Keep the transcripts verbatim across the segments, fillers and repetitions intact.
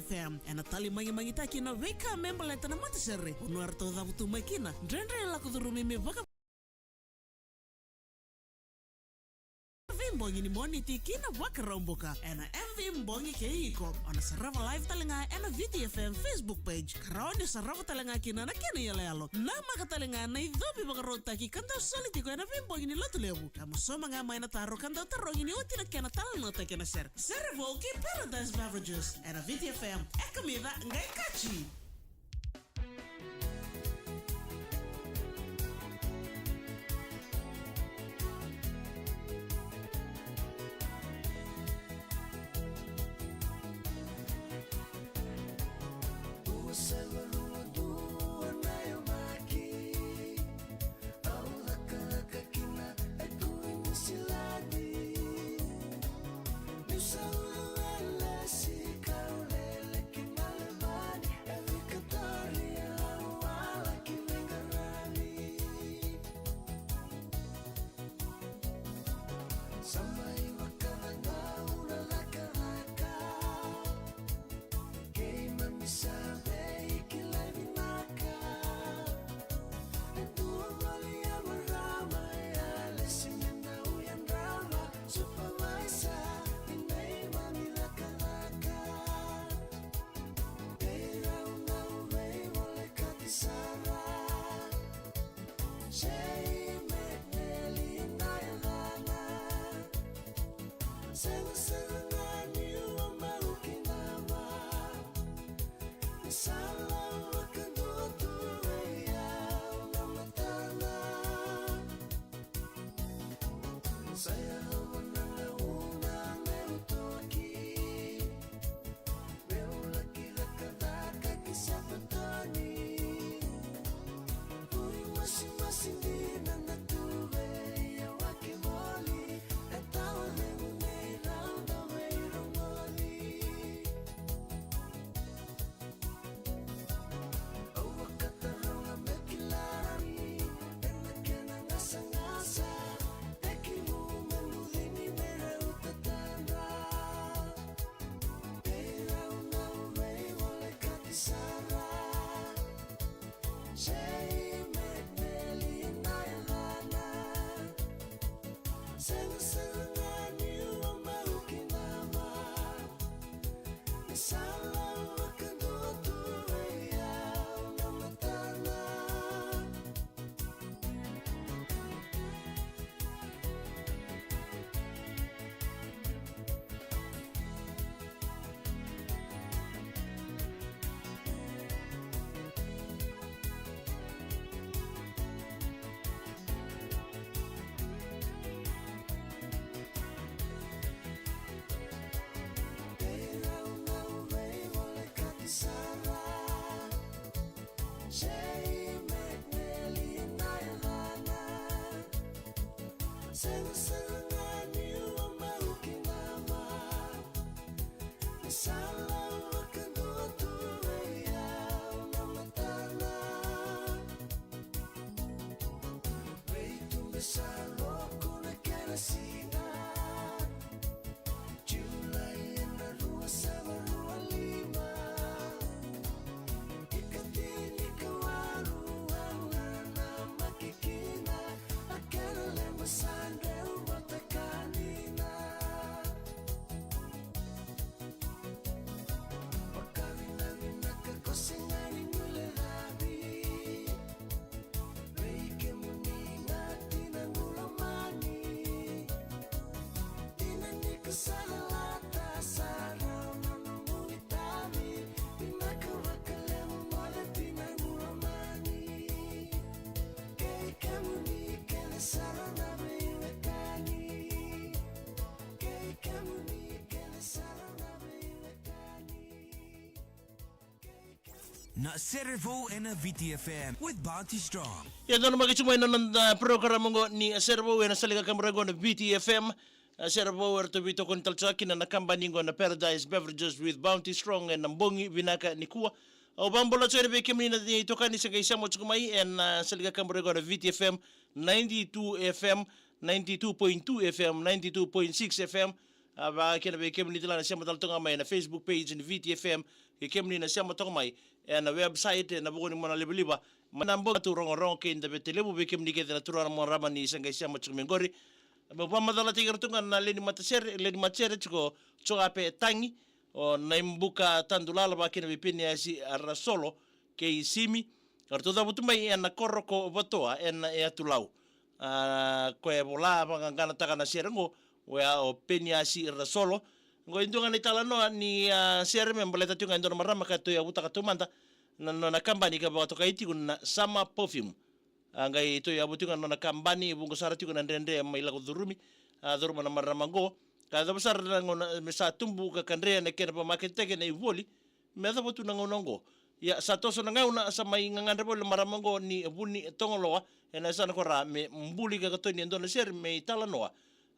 F M. Ena tali magimagitaki na veika me baleta na matasere. Vanua eratou cavutu mai kina. Dredre e lako curumi me vaka veibogi ni Moniti ki na Vakaraubuka. Ena M V Bogi kei iko. O na sarava live tale ga ena V T F M Facebook page. Ka rawa ni o sarava tale ga kina na kena iyaloyalo. Namaka tale ga na icovi vakarautaki ka dau soli tiko ena veibogi ni Lotulevu. Ka mo sauma ga mai na taro ka dau tarogi ni oti na kena talanoataki ena sere. Sere vou kei Paradise Beverages. Ena V T F M. E kamica, qai kaci. Na Sere Vou ena V T F M with Bounty Strong. Ia, dou nanuma tiko mai na noda program oqo ni Sere Vou ena sala ni kaburaki oqo na V T F M. A, Sere Vou eratou veitokoni tale tiko kina na kabani oqo na Paradise Beverages with Bounty Strong ena bogi vinaka nikua. Au vakabula tiko yani vei kemuni na itokani se qai sema tiko mai ena sala ni kaburaki oqo na V T F M, ninety-two F M, ninety-two point two F M, ninety-two point six F M. A, vaka kina vei kemuni tale na sema tale toka mai na Facebook page ni V T F M, kei kemuni na sema toka mai ena website ena vuku ni monalivaliva. Mai na bogi tu rogorogo kei Davetalevu, vei kemuni kece na turaga na marama ni sa qai sema tiko mai qori. Meu vakamacalataki ira tu ga na lewe ni matasere, lewe ni matasere tiko Joape Tagi, o Naibuka Tadulala, vaka kina vei Peniasi Rasolo kei Simi. Eratou cavutu mai ena koro ko Vatoa ena yatu Lau. A, koya e vola vaqaqanataka na sere oqo, oya o Peniasi Rasolo. Oqo e dua ga na italanoa ni, a, sere me baleta tiko ga e dua na marama ka tauyavutaka taumada na nona kabani ka vakatokai tiko na Summer Perfume. A qai tauyavutaka tiko ga na nona kabani, vuqa sara tiko na dredre mai lako curumi, a, curuma na marama oqo. Ka yacova sara na gauna me sa tubu ka kadre na kena vakamaketaki na ivoli, me yacova tu na gauna oqo. Ia, sa toso na gauna, sa mai gagadre voli na marama oqo ni Vunitogoloa ena yasana ko Ra, me buli ka katoni e dua na sere me italanoa,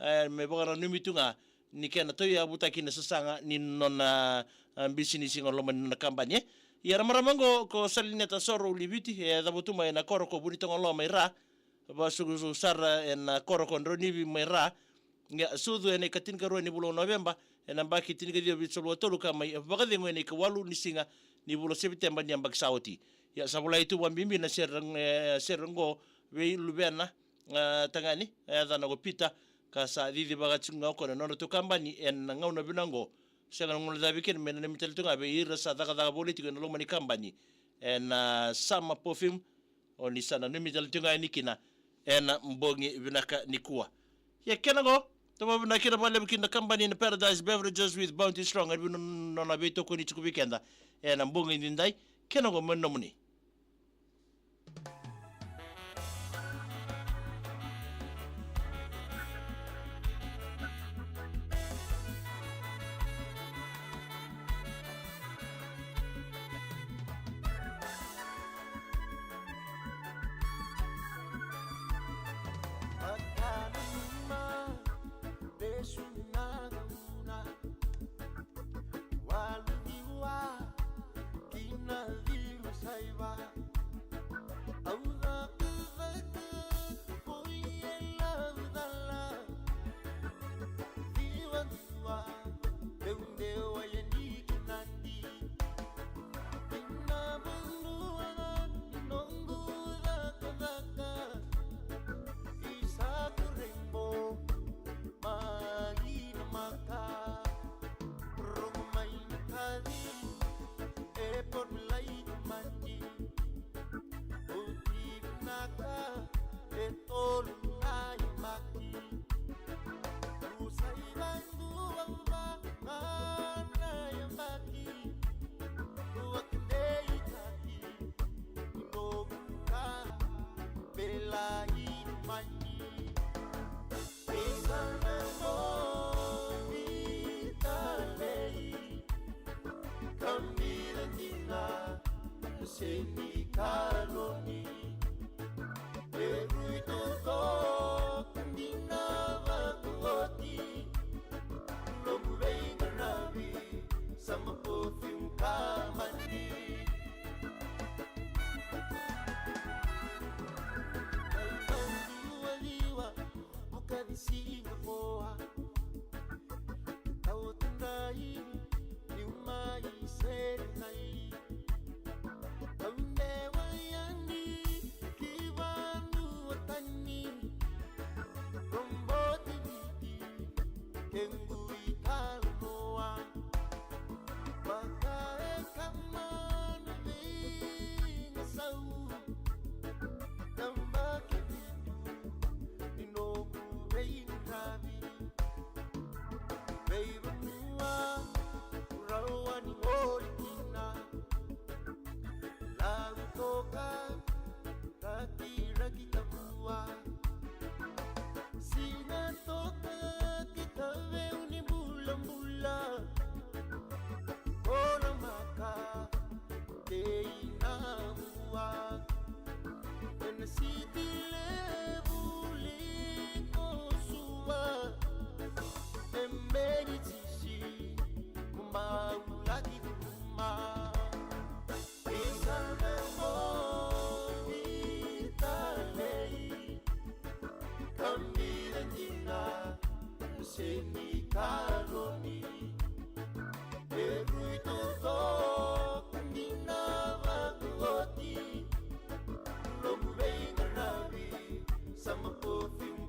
e, me vakananumi tu ga ni kena tauyavutaki na sasaga ni nona, a, bisinisi oqo, loma ni nona kabani, e. Ia na marama oqo ko Salineta Soro Uliviti, e cavutu mai na koro ko Vunitogoloa mai Ra, vakasukusuku sara ena koro ko Draunivi mai Ra. Ia, sucu ena ikatinikarua ni vula o Noveba ena yabaki tinikaciwa vitusagavulu ka tolu, ka mai vakacegu ena ikawalu ni siga ni vula o Sepiteba ni yabaki sa oti. Ia, sa volai tu vakabibi na sere, e, sere oqo vei luvena, a, tagane, e, yacana ko Pita, ka sa cicivaka tiko ga o koya na nodratou kabani ena gauna vinaka oqo. Sega ni guilecavi kina, me nanumi tale tu ga vei ira sa cakacaka voli tiko ena loma ni kabani ena Summer Perfume, o ni sa nanumi tale tiko ga yani kina ena bogi vinaka nikua. Ia kena oqo, tou vakavinavinaka kina vakalevu kina na kabani na Paradise Beverages with Bounty Strong, e vei nona veitokoni tiko vei keda ena bogi nidai. Kena oqo me nomuni.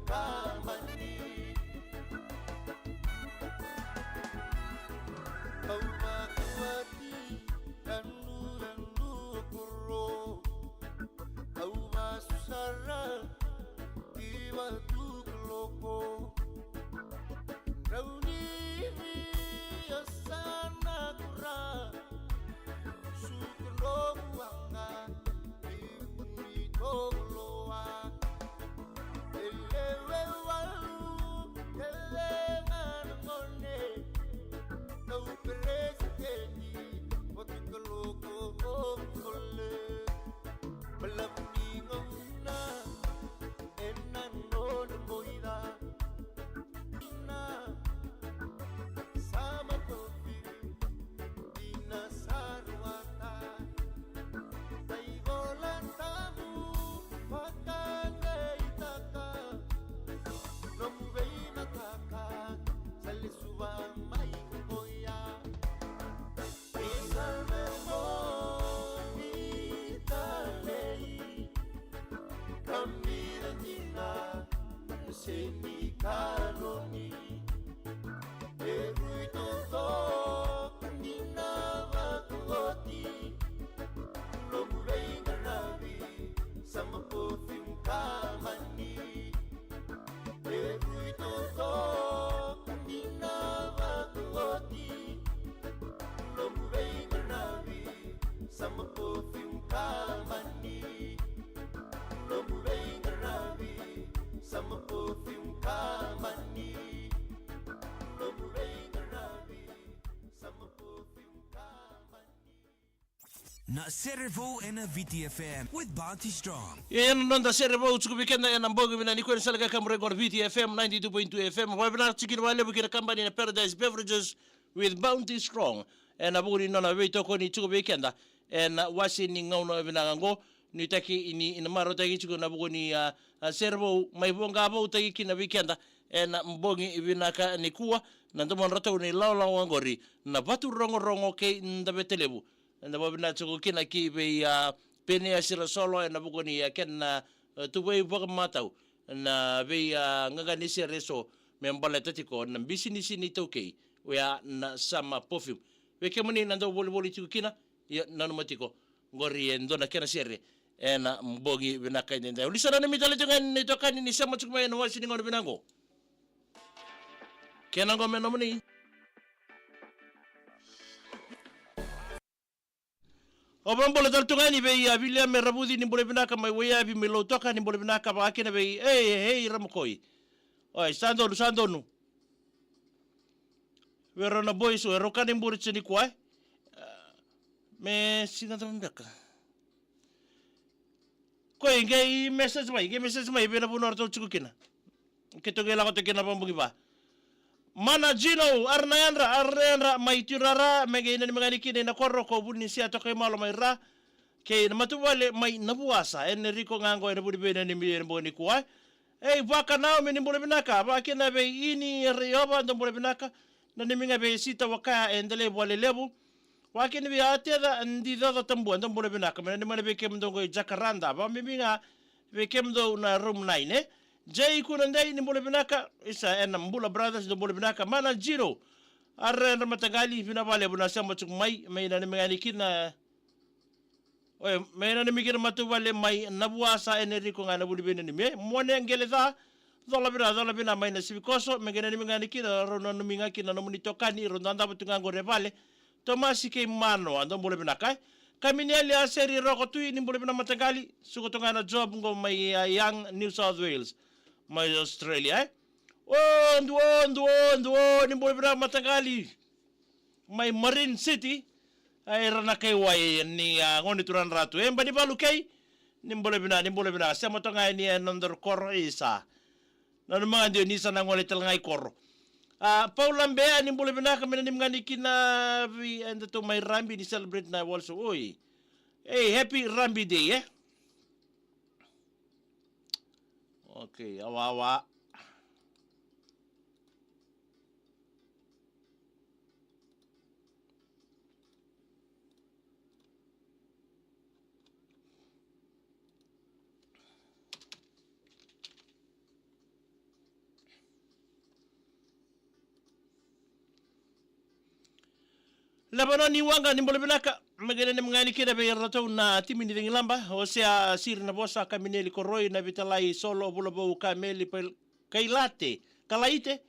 kamani. Au vakavati, ranu, ranu, koro. Au vasu sara, ki vatu kaloko. Drau ni via sana kura. Suka dromu waqa, i vuni toloa. E lewe walu, e lewe ga na gone. Au peresitedi, vatu kaloko, o kole. Balavu ni gauna, ena nona boica. Na sama kofi, dina sa ruata. Sa ivola tabu, vakadeitaka. Nomu veimataka, sa lesu va mai koya. Isa me mo italei, kamira dina, seni kanoni. E rui toto, dina vakoti. Nomu veiqaravi, sama perfume kamani. E rui toto, dina vakoti. Nomu veiqaravi, sama perfume kamani. Nomu veiqaravi, sama perfume kamani. Nomu veiqaravi, sama perfume kamani. Na Sere Vou ena V T F M with Bounty Strong. Ia, ena noda Sere Vou tiko vei keda ena bogi vinaka nikua, ena sala ka kamu regor V T F M ninety-two point two F M. Vakavinaka tiko kina vakalevu kina kabani na Paradise Beverages with Bounty Strong. Ena vuku ni nona veitokoni tiko vei keda ena wase ni gauna vinaka oqo. Nuitaki ni na marautaki tiko na vuku ni, a, a, Sere Vou mai voqa voutaki kina vei keda ena bogi vinaka nikua. Na domodratou na ilawalawa oqori na Vatu Rogorogo kei Davetalevu. Eda vakavinavinaka tiko kina ki vei, a, Penea Sirasolo ena vuku ni, a, kena, a, tuvai vakamatau na vei, a, qaqa ni sere eso me baleta tiko na bisinisi ni taukei, oya na Sama Perfume. Vei kemuni na dau volivoli tiko kina, ia nanuma tiko, qori e dua na kena sere ena bogi vinaka edaidai. Au lisa nanumi tale tiko ga ni itokani ni sema tiko mai ena wase ni gauna vinaka oqo. Kena oqo me nomuni. Au vakabula tale tu ga yani vei, a, Viliame Ravuci, ni bula vinaka mai Waiyavi mai Lautoka, ni bula vinaka vaka kina vei, ei, ei, Ramakoi. Oi, sa donu, sa donu. Vei rau na boys, o rau kana i buri tiko nikua, e? A, me siga cava beka. Koi, qai message mai, qai message mai vei na vanua ratou tiko kina. Keitou qai lako tiko kina vakabogi va. Mana Gino, ara na yadra, ara na yadra mai Tirara, me qai nanumi ga yani kina i Nakoro, ko Vuniseatokaimalo mai Ra, kei na matavuvale mai Navuasa, Enrico ga qo ena vuli vei nanumi ena bogi nikua. Ei, Vakanau, me ni bula vinaka, vaka kina vei Ini Reiova, dou bula vinaka, nanumi ga vei Sita Wakaya e Delaivua Lelevu, vaka kina vei Ateca Dicoco Tabua, dou bula vinaka, me nanumi ga vei kemudou qo i Jacaranda, vakabibi ga vei kemudou na Room nine, e? Jay Kunadei, ni bula vinaka, isa ena Bula Brothers, dou bula vinaka, Mana Gino, ara na yadra mataqali, vinaka vakalevu na sema tiko mai, me nanumi ga yani kina, oi, me nanumi kina matavuvale mai Navuasa, Enrico ga ena vuli vei nanumi, e? Mone Qeleca, cola vina, cola vina mai Nasivikoso, me qai nanumi ga yani kina, rau nanumi ga kina nomuni itokani, rau dadabe tu ga qori e vale, Tomasi kei Manoa, dou bula vinaka, e? Kaminieli Aseri Rokotui, ni bula vinaka mataqali, suka tu ga na job qo mai, a, Young, New South Wales, mai Australia, e? O, duo, duo, duo, ni bula vinaka mataqali. Mai Marine City, a, ira na kai wai ni, a, gone turaga Ratu. E, Banivalu kei, ni bula vinaka, ni bula vinaka. Sema toka ga yani e nodaru koro, isa. Nanuma ga Dionisa na gole tale ga i koro. A, Paula Bea, ni bula vinaka, me nanumi ga yani kina vei, e, datou mai Rabi ni celebrate na World Soccer. Oi. Ei, happy Rabi Day, e? Okay, awa, awa. Levanoni Waqa, ni bula vinaka. Me qai nanumi ga yani kina vei iratou na timi ni Cagilaba, o Sea Siri Navosa, Kamineli Koroi, Navitalai Solo, Vulavou Kameli, Pel-, Kailate, Kalaite,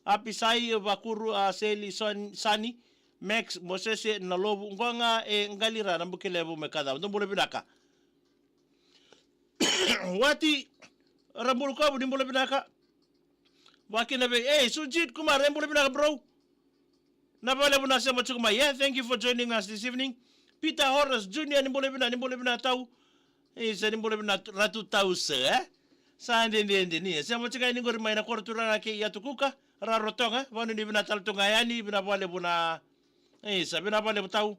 Apisai, Vakuru, a Seli, Son-, Sani, Max, Mosese, Nalovu, Qoqa, e Qalira, Nabukelevu, me ka cava. Dou bula vinaka. Wati Rabulukavu, ni bula vinaka. Vakina vei, ei, Sujit Kumar, e bula vinaka, bro. Na vale vuna sema tiko mai, yeah, thank you for joining us this evening. Peter Horace Junior, ni bula vinaka, ni bula vinaka tau. Isa, ni bula vinaka Ratu Tausa, eh? Sa dede, dede, ni sema tiko ni qori mai na koro turaga kei Yatu Kuka, Rarotoga, vanu ni vinaka tale tu ga yani, vinaka vale vuna. Isa, vinaka vale vu tau.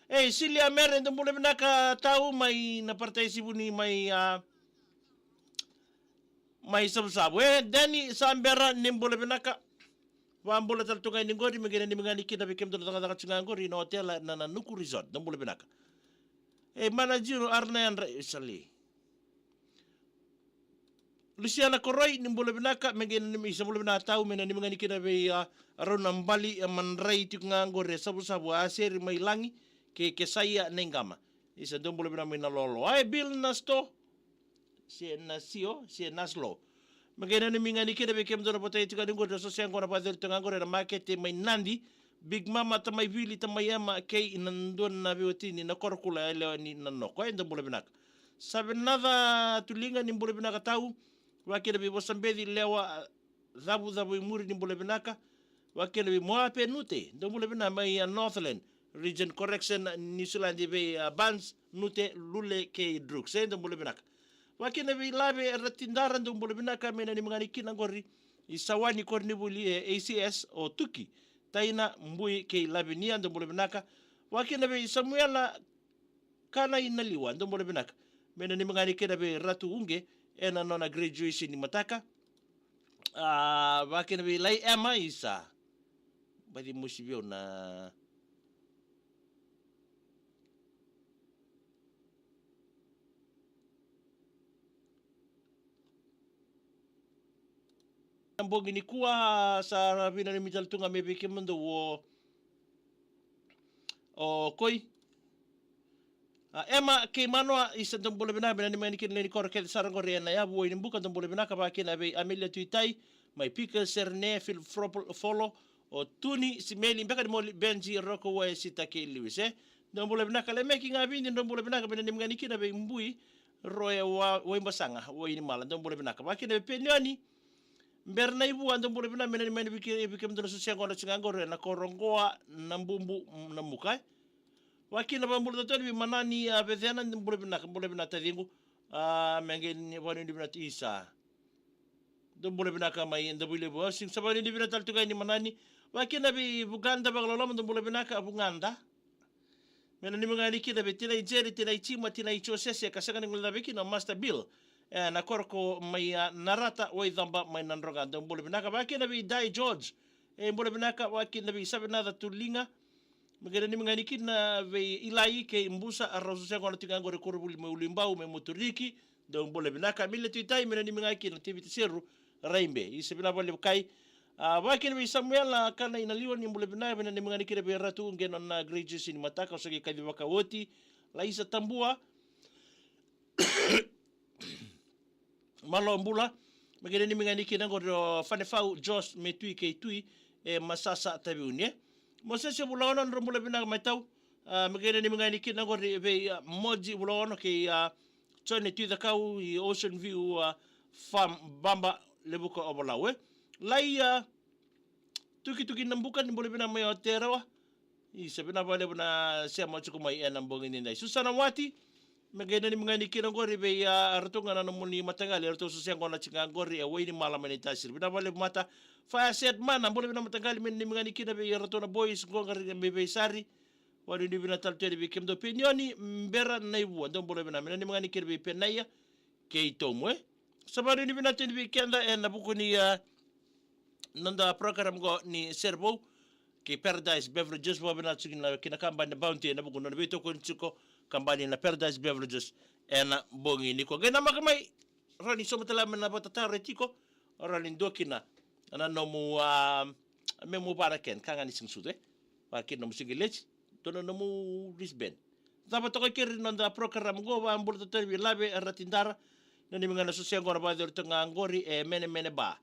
Ei, Silia Mere, dou bula vinaka tau mai na Paradise Vuni mai, a, mai Savusavu. E, Dani Sabera, ni bula vinaka. Vabula tale tu ga ni qori, me qai nanumi ga yani kina vei kemudou na cakacaka tiko ga qori na otela na, na Nuku Resort, dou bula vinaka. Ei, Mana Jiro, Arna Yandra, Isali. Luciana Koroi, ni bula vinaka, me qai nanumi, isa bula vinaka tau, me nanumi ga yani kina vei, a, rau na bali, a, madrai tiko ga qori e Savusavu, a Seri mai Lagi, kei Kesaia Naiqama. Isa dou bula vinaka mai na lolo. Ai, Bill Nasto, se Nasio, se Naslo. Me qai nanumi ga yani kina vei kemudou na votai tiko ga ni qori, so se qo na vakaceri tiko ga qori, na makete mai Nadi, Big Mama, Tamai Vili, Tamai Ema, kei na dua na veiwatini, na Korokula, e lewa ni na noko. E dou bula vinaka. Savenaca Tuliga, ni bula vinaka tau. Vakina vei Vosabeci, Lewa, Cavu, Cavu i muri, ni bula vinaka. Vakina vei Moape Nute, dou bula vinaka mai, a, Northland Region Correction, New Zealand, vei, a, Barnes, Nute, Lule kei Drooks, e dou bula vinaka. Vakina vei Lave Ratidara, dou bula vinaka, me nanumi ga yani kina qori i Sawani koronivuli e A C S, o Tuki, Taina, Bui kei Lavinia, dou bula vinaka. Vakina vei Samuela Kana i Naliwa, dou bula vinaka. Me nanumi ga yani kina vei Ratu Uqe ena nona graduation ni mataka. A, vakina vei Lai Ema, isa. Baci musi vei au na, na bogi nikua, sa vinanumi tale tu ga mai vei kemudou o, o koi. A, Ema kei Manoa, isa dou bula vinaka, me nanumi ga yani kina lewe ni koro kece sara qori ena yavu o Wainibuka, dou bula vinaka, vakina vei Amelia Tuitai, mai Pika, Serene, Phil Fropol-, Folo, o Tuni, Simeli, Beka ni Moli, Benji, Roko, Wae, Sita kei Lewis, e. Dou bula vinaka, Lemeki Gavidi, dou bula vinaka, me nanumi ga yani kina vei Bui, Roe, Wa-, Waibasaga, Wainimala, dou bula vinaka, vakina vei Penioni, Bera Naivua, dou bula vinaka, me nanumi ga yani vei ke-, vei kemudou na sosia qo na siga qori, na koro qo, na bubu, na muka, e. Vakina vabula totoni vei Manani, a, Vecena, dou bula vinaka, bula vinaka taciqu. A, me qai ni vakanuinui vinaka tu isa. Dou bula vinaka mai Davuilevu, a, sega, sa vakanuinui vinaka tale tu ga yani Manani. Vakina vei Vugada vakaloloma, dou bula vinaka, a, Vugada. Me nanumi ga yani kina vei tinai Jeri, tinai Jima, tinai Josese, ka sega ni guilecavi kina o Master Bill. E, na koro ko mai, a, Narata, Waicaba, mai Nadroga, dou bula vinaka. Vakina vei Dai George. E, bula vinaka, vakina vei Savenaca Tuliga. Me qai nanumi ga yani kina vei Ilai kei Busa, a, rau sosia qo na tiko ga qori koronivuli mai Uluibau, mai Moturiki, dou bula vinaka. Mile Tuitai, me nanumi ga kina Tevita Seru, Raibe. Isa vinaka vakalevu kai. A, vakina vei Samuela Kana i Naliwa, ni bula vinaka, me nanumi ga yani kina vei Ratu Uqe na nona graduation ni mataka, o sa qai kaci vakaoti. Laisa Tabua. Malo bula. Me qai nanumi ga yani kina qori o Fanefau, Josh, me Tui kei Tui, e Masasa Taveuni, e. Mosese Vulaono, drau bula vinaka mai tau. A, me qai nanumi ga yani kina qori vei, a, Moji Vulaono kei, a, Jone Tui Cakau i Ocean View, a, Farm, Baba, Levuka, Ovalau, e. Lai, a, Tukituki Nabuka, ni bula vinaka mai Aotearoa. Isa, vinaka vakalevu na sema tiko mai ena bogi nidai. Susana Wati, me qai nanumi ga yani kina qori vei, a, ratou ga na nomuni mataqali, ratou sosia qo na tiko ga qori e Wainimala mai Naitasiri. Vinaka vakalevu mata. Fire Set Mana, bula vinaka mataqali, me nanumi ga yani kina vei ratou na boys qo qori mai Veisari. Vakanuinui vinaka tale tu yani vei kemudou. Penioni, Bera Naivua, dou bula vinaka, me nanumi ga yani kina vei Penaia kei Tomu, e. Sa vakanuinui vinaka tu yani vei keda ena vuku ni, a, noda program qo ni Serevou kei Paradise Beverages, vakavinavinaka tiko kina ki na kabani na Bounty ena vuku ni nona veitokoni tiko kabani na Paradise Beverages ena bogi nikua. Qai namaka mai, rawa ni sauma tale mai na vakatataro e tiko, rawa ni dua kina na nomu, a, memu vana ken, ka ga ni siga sucu, e. Vaka kina nomu siga leti, Dua na nomu wristband. Cava toka keri na noda program qo, vabula toka vei Lave Ratidara. Na nimi ga na sosea qo na vakacori toka ga qori e Menemene Ba.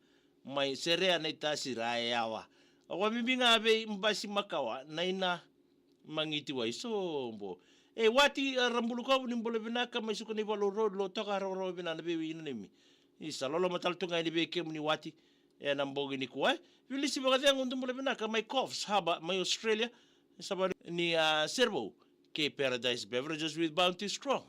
Mai Serea na itasi ra e yawa. A vakabibi ga vei Basi Makawa na ina Magiti Wai Sobo. E Wati, a, Rabulukovu, ni bula vinaka mai Suka ni Valu Road, lo toka rawarawa vinaka na vei ina nimi. Isa loloma tale tu ga yani vei kemuni Wati. E na bogi ni kua. Vilisi Vakacegu, dou bula vinaka mai Coffs Harbour mai Australia. Sa vale ni, a, Servo. Kei Paradise Beverages with Bounty Strong.